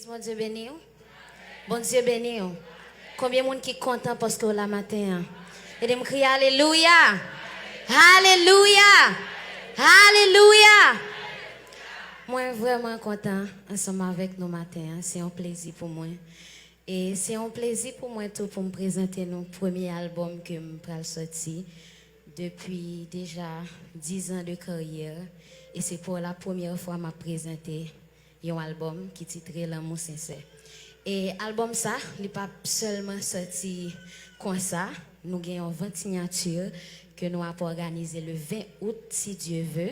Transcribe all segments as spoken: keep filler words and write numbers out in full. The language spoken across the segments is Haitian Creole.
Bondye beni w. Bondye beni w. Konbyen moun ki kontan paske w la maten an? Ede m kriye alelouya! Alelouya! Alelouya! Mwen vrèman kontan ansanm avèk nou maten an. Se yon plezi pou mwen. E se yon plezi pou mwen tou pou m prezante nou premye albòm ke m pral sòti depi deja diz an de karyè. E se pou la premyè fwa m ap prezante yon albòm ki titre Lanmou Sensè. E albòm sa, li p ap sèlman sòti konsa. Nou gen yon vant siyati ke nou ap òganize le ven out, si Dye ve.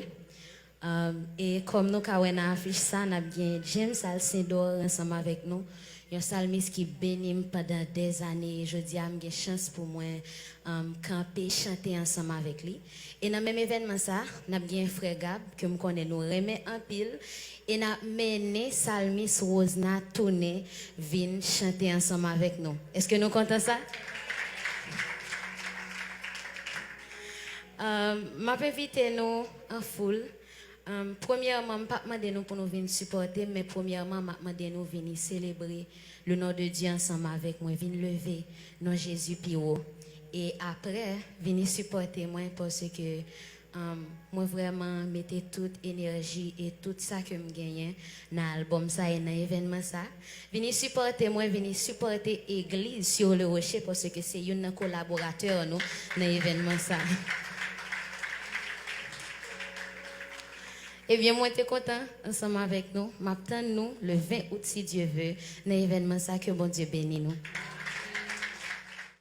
Um, e kòm nou ka wè nan afich sa, n ap gen James Alcindor ansanm avèk nou, yon salmis ki beni m pandan dèzane. E jodi a, m gen chans pou mwen um, kanpe chante ansanm avèk li. E nan menm evènman sa, n ap gen frè Gab, ke m konnen nou renmen anpil, e n ap mennen salmis Rosna tounen vin chante ansanm avèk nou. Èske nou kontan sa? Um, m ap envite nou an foul. Um, premyèman, m p ap mande nou pou nou vin sipòte m, men premyèman, m ap mande nou vini selebre le non de Dye ansanm avèk mwen. Vin leve non Jezi pi wo. E apre, vini sipòte mwen paske um, mwen vrèman mete tout enèji e tout sa ke m genyen nan albòm sa e nan evènman sa. Vini sipòte mwen, vini sipòte Egliz Sur le Rocher paske se youn nan kolaboratè nou nan evènman sa. Ebyen, mwen te kontan ansanm avèk nou. M ap tann nou le ven out, si Dye ve, nan evènman sa. Ke Bondye beni nou.